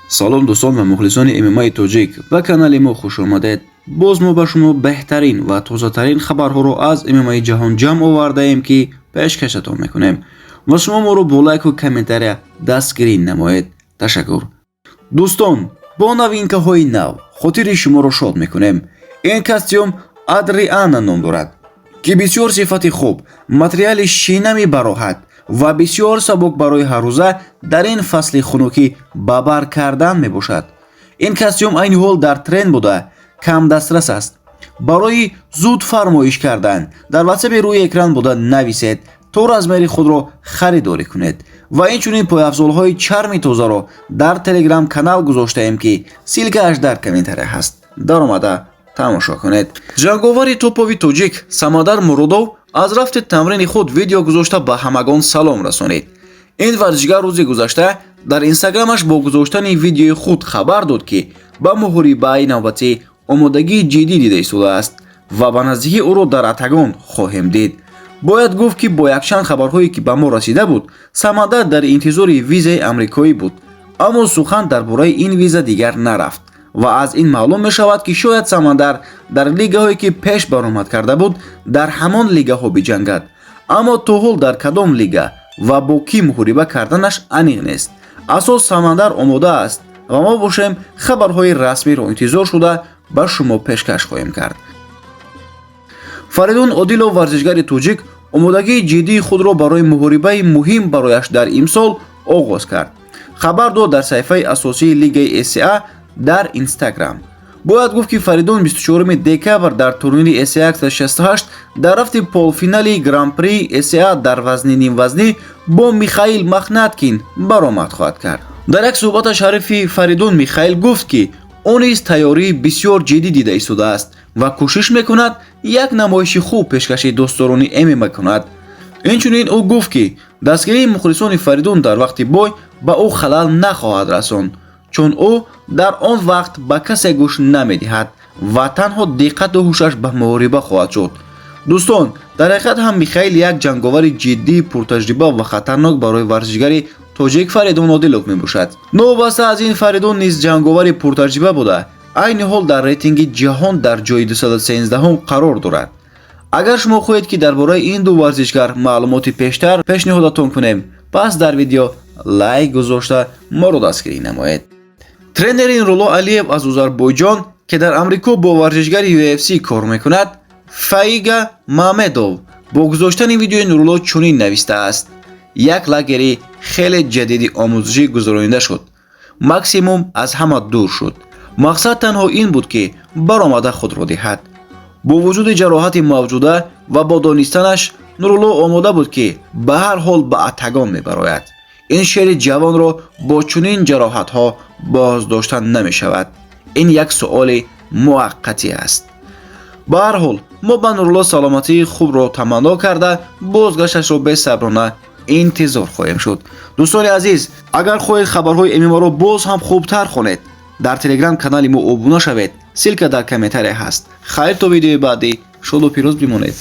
Салом, дӯстон ва мухлисони ММАи тоҷик, ба канали мо хуш омадед. Боз мо ба шумо беҳтарин ва тозатарин хабарҳоро аз ММАи ҷаҳон ҷамъ овардаем, ки пешкашатон мекунем, ва шумо моро бо лайку комментария дастгирӣ намоед. Ташаккур. Дӯстон, бо новинкаҳои нав хотири шуморо шод мекунем. Ин костюм Адриана ном дорад, ки бисёр сифати хуб, материали шинами бароҳат ва бисёр сабук барои ҳаррӯза дар ин фасли хунукӣ ба бар кардан мебошад. Ин костюм айни ҳол дар тренд буда, камдастрас аст. Барои зуд фармоиш кардан дар ватсапи рӯи экран буда нависед, то размери худро харидорӣ кунед. Ва инчунин пойафзолҳои чарми тозаро дар Телеграм канал гузоштаем, ки ссылкааш дар комментария ҳаст, даромада тамошо кунед. Ҷанговари топови тоҷик Самандар Муродов аз рафти тамрини худ видео гузошта, ба ҳамагон салом расонид. Ин варзишгар рӯзи гузашта дар Инстаграмаш бо гузоштани видеои худ хабар дод, ки ба муҳорибаи навбатӣ омодагии ҷиддӣ дида истодааст ва ба наздикӣ ӯро дар октагон хоҳем дид. Бояд гуфт, ки бо якчанд хабарҳое, ки ба мо расида буд, Самандар дар интизори визаи амрикоӣ буд, аммо сухан дар бораи ин виза дигар нарафт ва аз ин маълум мешавад, ки шояд Самандар дар лигаҳое, ки пеш баромад карда буд, дар ҳамон лигаҳо биҷангад, аммо то ҳол дар кадом лига ва бо кӣ муҳориба карданаш аниқ нест. Асос, Самандар омода аст ва мо бошем, хабарҳои расмиро интизор шуда, ба шумо пешкаш хоҳем кард. Фаридун Одилов, варзишгари тоҷик, омодагии ҷиддии худро барои муҳорибаи муҳим барояш дар имсол оғоз кард, хабар дод дар саҳифаи асосии лигаи ACA дар Инстаграм. Бояд гуфт, ки Фаридун 24 декабр дар турнири ACA 68 дар рафти полфинали гран-при ACA дар вазни нимвазнӣ бо Михаил Махнаткин баромад хоҳад кард. Дар як суҳбаташ ҳарифи Фаридун Михаил гуфт, ки ӯ низ тайёрии бисёр ҷиддӣ дида истодааст ва кӯшиш мекунад як намоиши хуб пешкаши дӯстдорони ММА кунад. Инчунин ӯ гуфт, ки дастгирии мухлисони Фаридун дар вақти бой ба ӯ халал нахоҳад расонд, чун ӯ дар он вақт ба касе гӯш намедиҳад ва танҳо диққату ҳушаш ба муҳориба хоҳад шуд. Дӯстон, дар ҳақиқат ҳам Михаил як ҷанговари ҷиддии пуртаҷриба ва хатарнок барои варзишгари тоҷик Фаридун Одилов мебошад. Новобаста аз ин, Фаридун низ ҷанговари пуртаҷриба буда, айни ҳол дар рейтинги ҷаҳон дар ҷои 213 қарор дорад. Агар шумо хоҳед, ки дар бораи ин ду варзишгар маълумоти пештар пешниҳодатон кунем, пас дар видео лайк гузошта, моро дастгирӣ намоед. Тренери Нурулло Алиев аз Озарбойҷон, ки дар Амрико бо варзишгари UFC кор мекунад, Фаига Мамедов, бо гузоштани видеои Нурулло чунин навистааст: «Як лагери хеле ҷадиди омӯзишӣ гузаронида шуд. Максимум аз ҳама дур шуд. Мақсад танҳо ин буд, ки баромада худро диҳад. Бо вуҷуди ҷароҳати мавҷуда ва бо донистанаш, Нурулло омода буд, ки ба ҳар ҳол ба октагон мебарояд. Ин шери ҷавонро бо чунин ҷароҳатҳо боздоштан намешавад. Ин як суоли муваққатӣ аст. Ба ҳар ҳол, мо ба Нурулло саломатии хубро таманно карда, бозгашташро бесаброна интизор хоҳем шуд». Дӯстони азиз, агар хоҳед хабарҳои ММАро боз ҳам хубтар хонед, дар Телеграм канали мо обуна шавед, ссылка дар комментария ҳаст. Хайр, то видеои баъдӣ, шоду пирӯз бимонед.